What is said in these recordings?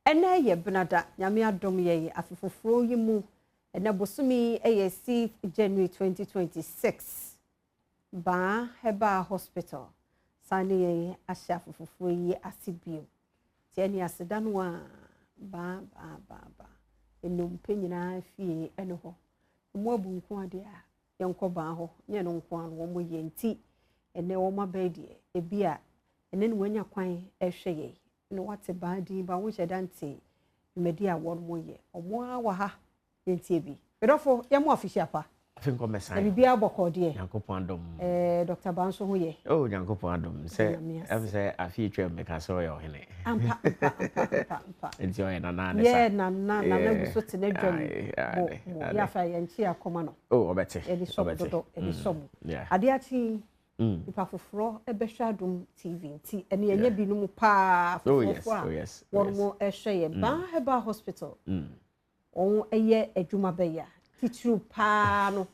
Ɛnnɛ yɛ Benada, Nyame adom yɛn afe foforɔ yi mu. Ɛnnɛ bosome yi yɛ 6th January 2026. Baa Herbal Hospital san ne yɛn ahyɛ afe foforɔ yi ase bio. Nti ɛne aseda no a baa baa baa baa nnompe nyinaa fie ɛne hɔ. Emu abu nko adeɛ a yɛnkɔ baa hɔ, nyɛ no nko ara na wɔn yɛ nti ɛnɛ wɔn abɛn deɛ ebi a ɛnɛ na wɔanya kwan ɛhwɛ yɛn na wate baa din ba wonhyɛ da nte dwumadi a wɔn yɛ. Wɔn ara wɔ ha, yɛntie bi. Medɔfo, yɛmo afihyia pa. Afi nkɔ mɛsan. Na biribiara bɔkɔɔ deɛ? Nyankopɔn adom. Dr. Baa nso ho yɛ? Oh, Nyankopɔn adom. Sɛ ɛm sɛ afi etwa mu meka sɛ ɔyɛ ɔhene. Ampa ampa ampa ampa ampa. Nti ɔyɛ nana ne sa. Yɛ nana nana gu so te ne dwam. Mo mo yɛ afa yɛn nkyi akɔma no. Oh, ɔbɛte. Yɛde sɔm dodo, yɛde sɔm. Ade akyi nipa foforɔ bɛhwɛ Adom TV nti ɛne ɛnyɛ binom paa foforɔfoɔ a wɔn mo ɛhwɛ yɛ Baa Herbal Hospital. Wɔn ɛyɛ adwuma bɛyɛ a titiriw paa no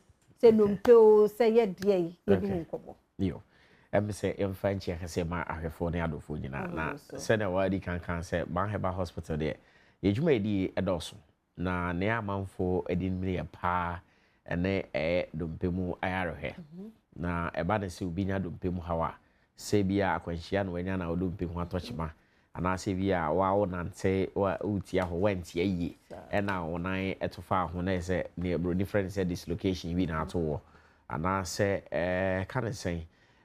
sɛ nnompe o sɛ yɛ deɛ yi yɛdi ho nkɔmmɔ. Yo, ɛm sɛ yɛmfa nkyia kɛseɛ ma ahwɛfoɔ ne adɔfoɔ nyinaa na sɛdeɛ wɔadi kankan sɛ Baa Herbal Hospital deɛ yɛ adwuma yɛdi ɛdɔɔso na nea amanfoɔ adi no yɛ paa ɛne ɛyɛ dompe mu ayarehwɛ. Na ɛba ne sɛ obi nya dompe mu haw a, sɛ bi a akwanhyia na wanya na wo dompe ho atɔ kyema anaasɛ bi a wa nante wa wotia hɔ wantia yie ɛna wo nan ɛto fa ho na ɛsɛ nea buroni frɛ no sɛ dislocation bi na ato wɔ anaasɛ ɛɛ ka ne sɛn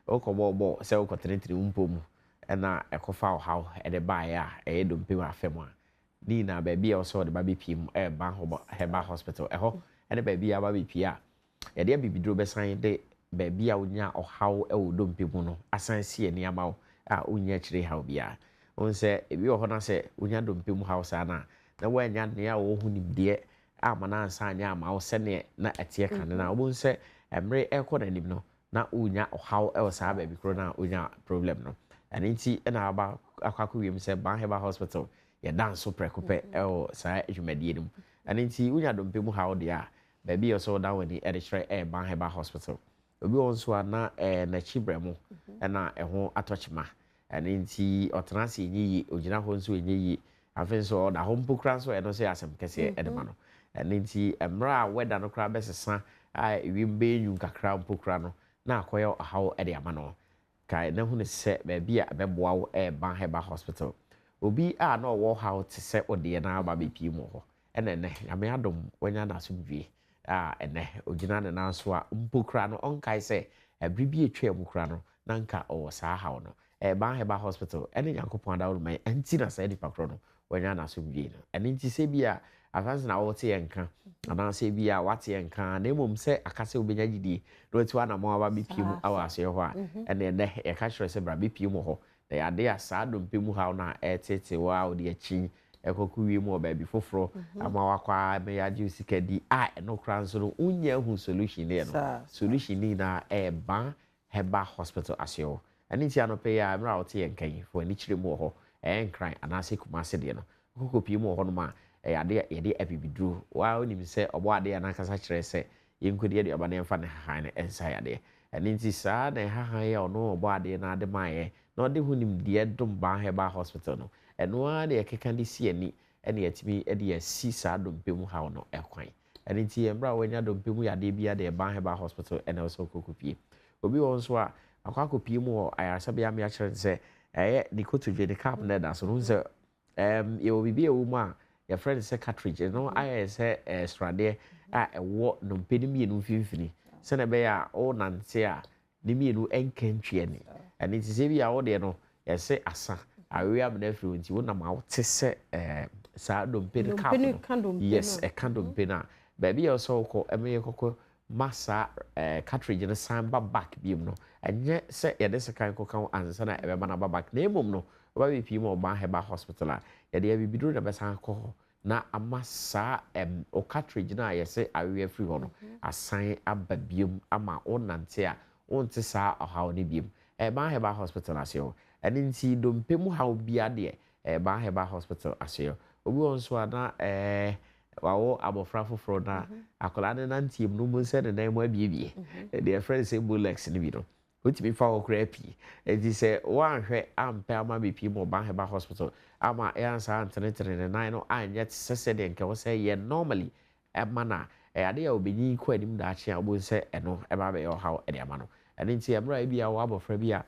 wokɔbɔ bɔ sɛ wokɔtenetene wo mpo mu ɛna ɛkɔfa ɔhaw ɛde baeɛ a ɛyɛ dompe mu afɛ mu a ne nyinaa baabi a ɔsɛ ɔde ba bɛpie mu ɛɛba Herbal Hospital ɛhɔ ɛne baabi a aba bɛpie a yɛde abibiduro bɛsan de baabi a wonya ɔhaw ɛwɔ dompe mu no asan si ani ama wo a wonya akyire haw biara. Wɔn sɛ ebi wɔ hɔ na sɛ wonya dompe mu haw saa na na woanya nea wɔwɔ ho nimdeɛ ama no ansa anyɛ ama wo sɛneɛ na ɛteɛ kane no a, wobɛhu sɛ mmerɛ ɛrekɔ n'anim no na wonya ɔhaw ɛwɔ saa baabi korɔ no a wonya problem no. Ɛno nti ɛna aba akɔ akɔ wiem sɛ Ban Herbal Hospital yɛda nso prɛko pɛ ɛwɔ saa dwumadie no mu. Ɛno nti wonya dompe mu haw deɛ a, baabi a ɔsɛ ɔda w'ani ɛde kyerɛ ɛyɛ Ban Herbal Hospital. Obi wɔ nso a na n'akyi brɛ mu ɛna ɛho atɔ kyema, ɛno nti ɔtena ase ɛnyɛ yie, ogyina hɔ nso ɛnyɛ yie, afei nso ɔda hɔ mpo koraa nso ɛno nso yɛ asɛm kɛseɛ ɛde ma no. Ɛno nti mmerɛ a wɛda no koraa bɛsesa a ewiem bɛyɛ nwun kakra mpo koraa no na akɔyɛ ɔhaw ɛde ama no. Kae na hu ne sɛ baabi a ɛbɛboa wo ɛyɛ Ban Herbal Hospital. Obi a na ɔwɔ haw te sɛ ɔdeɛ na aba bɛpie mu wɔ hɔ ɛna ɛnɛ Nyame adom wanya n'asomdwie a ɛnɛ ogyina ne nan so a mpo koraa no ɔnkae sɛ ɛbere bi etwa mu koraa no na nka ɔwɔ saa haw no. Ɛyɛ Ban Herbal Hospital ɛne Nyankopɔn adaworo ɛnti na saa nipa korɔ no wanya n'asomdwie no. Ɛno nti sɛ bi a afansi na wɔte yɛn nka anaasɛ bi a wate yɛn nka na mmom sɛ aka sɛ wobɛnya gyidie na watu anammɔn aba bɛpie mu awɔ aseɛ hɔ a, ɛne ɛnɛ yɛka kyerɛ sɛ bra bɛpie mu hɔ na yɛade a saa dompe mu haw no a ɛtete wɔ a wode akyi ɛkɔkɔ wie mu wɔ baabi foforɔ ama wakɔ a mɛyɛ agye wo sika di a ɛno koraa nso no wonya ahu solution ne yɛ no solution ne nyinaa ɛyɛ Ban Herbal Hospital aseɛ hɔ. Ɛne nti anɔpɛ yi a mmerɛ a wote yɛn nka yi fo ani kyerɛ mu wɔ hɔ ɛyɛ Nkran anaasɛ Kumase deɛ no wokɔkɔ pie mu wɔ hɔnom a ɛyɛ ade a yɛde abibiduro waa wonim sɛ ɔbɔ adeɛ a n'ankasa kyerɛ sɛ yɛnkɔdi aduaba na yɛmfa ne hahan no ɛnsa yadeɛ. Ɛne nti saa na ɛhahan yi a ɔno ɔbɔ adeɛ no ade maayɛ na ɔde ho nimdeɛ dom Ban Herbal Hospital no ɛno ara na yɛkeka de si ani ɛne yɛtumi de asi saa dompe mu haw no ɛkwan. Ɛne nti yɛn mmerɛ a wɔanya dompe mu yadeɛ bi adeɛ Ban Herbal Hospital ɛna ɛwɔ sɛ wokɔkɔ obi wɔ nso a akɔ akɔpie mu wɔ ayaresabea mi akyerɛ no sɛ ɛyɛ ne kotodwe ne cap no ɛda so no sɛ yɛwɔ biribi a ɛwɔ mu a yɛfrɛ no sɛ cartilage. Ɛno ayɛ sɛ sradeɛ a ɛwɔ nnompe no mmienu mfimfini sɛnɛ ɛbɛyɛ a ɔnante a ne mmienu nka ntwi ani. Ɛno nti sɛ bi a wodeɛ no yɛsɛ asa awewe amena afiri wo nti wonam a wote sɛ saa dompe no cap no, yes, ɛka dompe no a baabi a ɛwɔ sɛ wokɔ ɛmɛ yɛ kɔkɔ ma saa cartilage no san ba back biom no, ɛnyɛ sɛ yɛde sekan kɔka ho ansa na ɛbɛma no aba back na mmom no wɔba bɛpie mu Ɔban Herbal Hospital a yɛde abibiduro na ɛbɛsan akɔ hɔ na ama saa o cartilage no a yɛsɛ awewe afiri hɔ no asan aba biom ama wonante a wonte saa ɔhaw no biom. Ɛban Herbal Hospital ase hɔ. Ɛno nti dompe mu haw bia deɛ ɛban Herbal Hospital ase hɔ. Obi wɔ nso a na wawo abɔfra foforɔ na akwadaa no nanteɛ mu no mu sɛ ne nan mu abiebie deɛ yɛfrɛ no sɛ bow legs no bi no. Wotumi fa hɔ koraa pii. Enti sɛ woanhwɛ ampɛ ama bepie mu Ɔban Herbal Hospital ama yɛansan antenetene ne nan no anyɛ te sɛ sɛdeɛ nka ɛwɔ sɛ ɛyɛ normally ma no a, ɛyɛ adeɛ a ɔbɛnyin kɔ anim daakye a wobɛhu sɛ ɛno ɛba abɛyɛ ɔhaw de ama no. Ɛno nti mmerɛ a ebia wowɔ abɔfra bi a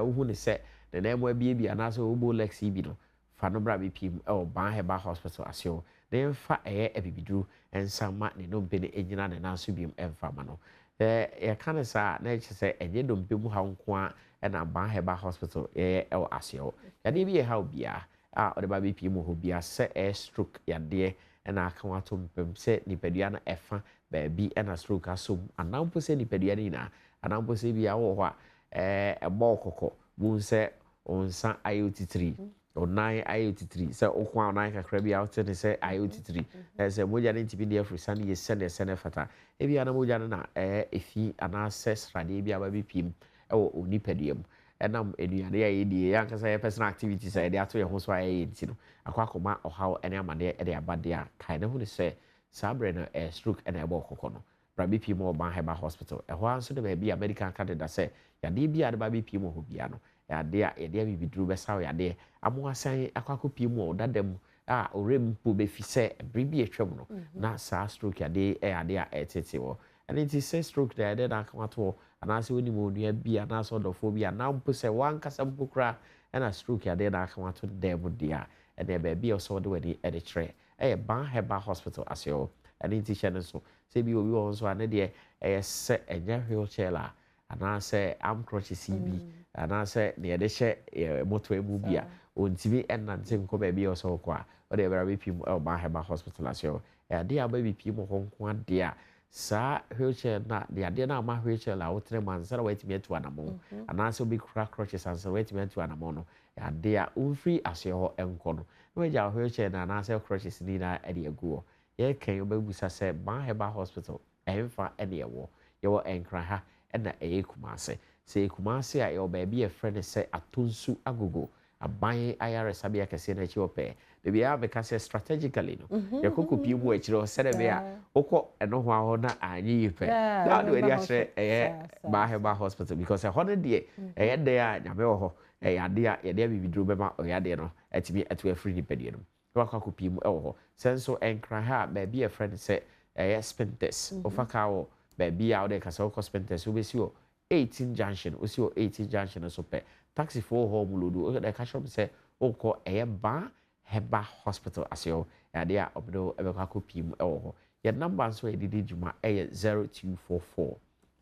wohu no sɛ ne nan mu abiebie anaasɛ ɔwɔ bow legs yi bi no, Fa no bra bepiem wɔ Ban Herbal Hospital ase hɔ na yɛmfa ɛyɛ abibiduro nsa mma ne nnompe no nnyina ne nan so biom mfa mma no. Sɛ yɛka no saa a, na ɛkyerɛ sɛ ɛnyɛ nnompe mu haw nko ara na Ban Herbal Hospital yɛyɛ wɔ aseɛ hɔ. Yadeɛ bi a ɛhaw obiara a ɔde ba bepiem wɔ hɔ biara, sɛ ɛyɛ stroke yadeɛ na aka wo ato mpam, sɛ nipadua no ɛfa baabi na stroke asɔ mu, anaa mpo sɛ nipadua no nyinaa, anaa mpo sɛ ebia wowɔ hɔ a ɛbɔ wo kɔkɔ, wohu sɛ Wo nsa ayɛ otitiri, wo nan ayɛ otitiri. Sɛ woko a wo nan kakra bi a wote ne sɛ ayɛ otitiri. Ɛyɛ sɛ mogya no ntumi nni afiri yie sɛdeɛ ɛsɛ na ɛfata. Ebia na mogya no na ɛyɛ efi anaasɛ sradeɛ bi aba bɛpiem wɔ wo nipadua mu. Ɛnam nnuane a yɛdie, yɛn ankasa yɛn personal activities a yɛde ato yɛn ho so a yɛyɛ nti no, akɔ akɔma ɔhaw ne amaneɛ de aba deɛ a, kae na hunu sɛ saa berɛ no ɛyɛ stroke na ɛbɔ wo kɔkɔ no. Bra bepue mu wɔ Ban Herbal Hospital. Ɛhɔ ara nso ne baabi a medical ka deda sɛ yadeɛ biara a wode ba bepue mu wɔ hɔ biara no, ɛyɛ adeɛ a yɛde abibiduro bɛsa wo yadeɛ ama woasan akɔ akɔpue mu wɔ wo dada mu a wo werɛ mpo bɛfi sɛ berɛ bi a atwam no na saa stroke yadeɛ yi yɛ adeɛ a ɛretete wɔ. Ɛno nti sɛ stroke na ɛde na aka ato hɔ anaasɛ wonim onua bi anaasɛ ɔdɔfoɔ bi anaa mpo sɛ w'ankasa mpo koraa na stroke yadeɛ na aka ato dan mu deɛ a, ɛneɛ baabi a ɛwɔ sɛ wode w'ani de kyerɛ ɛyɛ Ban Herbal Hospital ase hɔ. Ɛno nti hyɛ no nso sɛ ebia obi wɔ hɔ nso a ne deɛ ɛyɛ sɛ ɛnyɛ wheelchair a anaasɛ arm crutches yi bi anaasɛ deɛ yɛde hyɛ yɛn motoa mu bi a ɔntumi nnante nkɔ baabi a ɛwɔ sɛ ɔkɔ a, wo deɛ bra bɛpie mu wɔ Ban Herbal Hospital ase hɔ. Ɛyɛ adeɛ a wobɛbɛpie mu hɔ nko ara deɛ a, saa wheelchair no a, deɛ adeɛ no a ama wheelchair a wotena mu ansa na woatumi atu anammɔn anaasɛ wobɛkura crutches ansa na woatumi atu anammɔn no, Ade a womfiri asoɛ hɔ nkɔ no, na wagya wheelchair no anaasɛ crutches no nyinaa de agu hɔ. Yɛreka yi, wobɛbisa sɛ, Ban Herbal Hospital, ɛhefa na ɛwɔ? Yɛwɔ Nkran ha, ɛna ɛyɛ Kumase. Sɛ ɛyɛ Kumase a, yɛwɔ baabi a yɛfrɛ no sɛ Atonsu Agogo, aban ayaresabea kɛseɛ no akyi hɔ pɛɛ. Baabi a meka sɛ strategically no, yɛkɔ kɔpie mu wɔ akyire hɔ sɛdeɛ ɛbɛyɛ a wokɔ ɛnohoa hɔ na anyɛ yie pɛ, na wode w'ani akyerɛ ɛyɛ Ban Herbal Hospital because ɛhɔ no deɛ, ɛyɛ dɛn a Nyame wɔ hɔ. Ɛyɛ adeɛ a yɛde abibiduro bɛma ɔyadeɛ no atumi atu afiri nipadua no mu na wakɔ akɔpie mu wɔ hɔ. Sɛ nso Nkran ha a, baabi a yɛfrɛ no sɛ ɛyɛ Spintex, wofa kaa wɔ baabi a wode ka sɛ wokɔ Spintex, wobɛsi wɔ 18 junction, wosi wɔ 18 junction no so pɛ, taxifoɔ wɔ hɔ a wɔloadu wo, wode ka kyerɛ wɔn sɛ wokɔ ɛyɛ Baa Herbal Hospital ase hɔ, ɛyɛ adeɛ a wɔde wo bɛkɔ akɔpie mu wɔ hɔ. Yɛn number nso a yɛde di dwuma yɛ 0244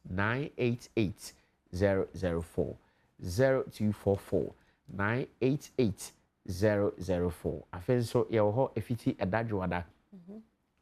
988 004 0244 988 004. Afei nso yɛwɔ hɔ ɛfiti ɛda dwoada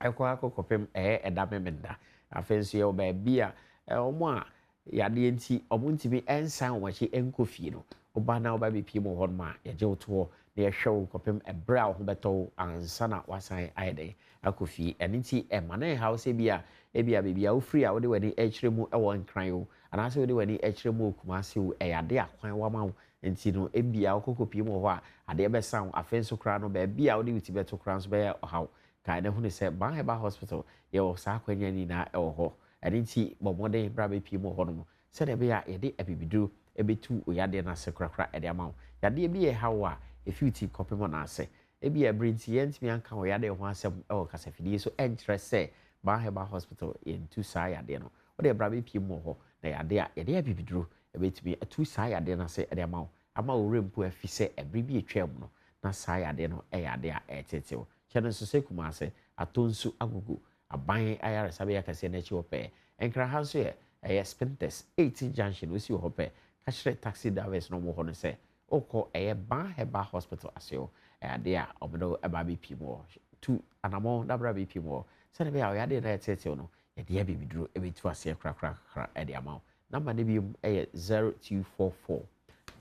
ɛkɔ akɔ kɔpem ɛyɛ ɛda memenda. Afei nso yɛwɔ baabi a wɔn a yadeɛ nti wɔn ntumi nsan wɔn akyi nkɔ fie no, woba na woba bɛpie mu wɔ hɔnom a, yɛgye wo to hɔ na yɛhwɛ wo kɔpem ɛberɛ a wo ho bɛtɔ wo ansa na woasan ayɛ dɛn akɔ fie. Ɛno nti ɛmma no nhaw sɛ ebia ebia baabi a wofiri a wode w'ani rekyerɛ mu wɔ Nkran o, anaasɛ wode w'ani rekyerɛ mu wɔ Kumasi o, ɛyɛ ade a kwan wɔ ama wo nti no ebia wokɔ kɔpue mu wɔ hɔ a, adeɛ bɛsa wo. Afei nso koraa no, baabi a wode wo ti bɛto koraa nso bɛyɛ ɔhaw. Kae na hunu sɛ Ban Herbal Hospital, yɛwɔ saa akwanya no nyinaa wɔ hɔ. Ɛno nti bɔ mmɔden bra bɛpue mu wɔ hɔnom sɛdeɛ ɛbɛyɛ a yɛde abibiduro bɛtu wo yadeɛ no ase korakora de ama wo. Yadeɛ bi reha wo a, ɛfi wo ti kɔpem wo nan ase. Ebia bere nti yɛantumi anka wo yadeɛ ho asɛm wɔ kasafidie so ɛnkyerɛ sɛ Ban Herbal Hospital yɛntu saa yadeɛ no. Wo deɛ bra bɛpue mu wɔ hɔ na yadeɛ a yɛde abibiduro bɛtumi atu saa yadeɛ no ase de ama wo ama wo werɛ mpo afi sɛ ɛbere bi a atwam no na saa yadeɛ no yɛ adeɛ a ɛreteete wo. Kyɛ no nso sɛ Kumase, Atonsu, Agogo, Aban ayaresabea kɛseɛ no akyi hɔ pɛɛ. Nkran ha nso yɛ ɛyɛ Spintex, 18 junction, wosi wɔ hɔ pɛ, ka kyerɛ taxi drivers no a wɔwɔ hɔ no sɛ wokɔ ɛyɛ Ban Herbal Hospital ase hɔ. Ɛyɛ adeɛ a wɔde wo ba abɛpie mu hɔ. Tu anamɔn na bra bɛpie mu hɔ sɛdeɛ ɛbɛyɛ a ɔyadeɛ no a ɛreteetee wo no, yɛde abibiduro bɛtu aseɛ korakorakora de ama wo. Number no biom yɛ 0244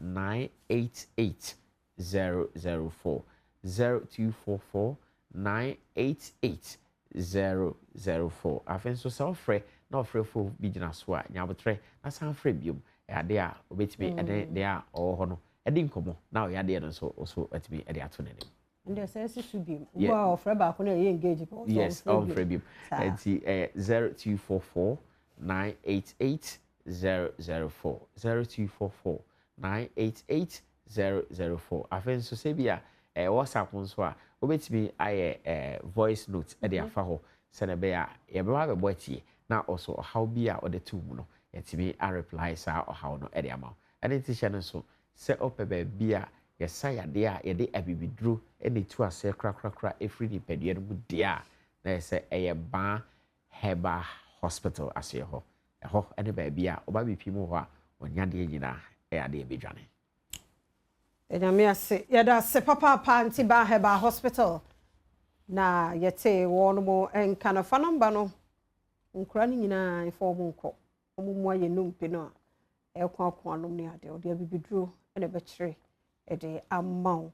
988 004 0244 988 004. Afei nso sɛ wofrɛ na ɔfrɛfoɔ bi gyina so a, nya aboterɛ na san frɛ biom. Ɛyɛ adeɛ a wobɛtumi ɛne deɛ a ɔwɔ hɔ no adi nkɔmmɔ na ɔyɛ adeɛ no nso wo so watumi de ato n'anim. Ɛnde sɛ ɛsi so biom. Wo a ɔfrɛ baako na ɛyɛ engage pɛ. Yes, ɔmfrɛ biom. Nti ɛyɛ 0244 988. 004, 0244 988 004. Afei nso sɛ bi a ɛyɛ WhatsApp nso a, wobɛtumi ayɛ voice note de afa hɔ sɛdeɛ ɛbɛyɛ a yɛbɛba abɛbɔ atie na ɔso ɔhaw bi a ɔde to mu no, yɛtumi areply saa ɔhaw no de ama wo. Ɛne nti hyɛ no nso sɛ ɔpɛ baabi a yɛsa yadeɛ a yɛde abibiduro ne ɛtu aseɛ korakorakora ɛfiri nipadua no mu deɛ a, na yɛ sɛ ɛyɛ Baa Herbal Hospital aseɛ hɔ. Ɛhɔ ne baabi a ɔba bɛpii mu hɔ a, ɔnya adeɛ nyinaa ɛyɛ adeɛ bɛdwane. Nyame ase, yɛda ase papaapa. Nti Baa Herbal Hospital na yɛte wɔn mo nka no. Fa number no, nkura no nyinaa mfa wɔn nkɔ wɔn mu ayɛ nnompe no a ɛkɔ ako anom ne adeɛ ɔde abibiduro ɛna ɛbɛkyerɛ ɛde ama wo.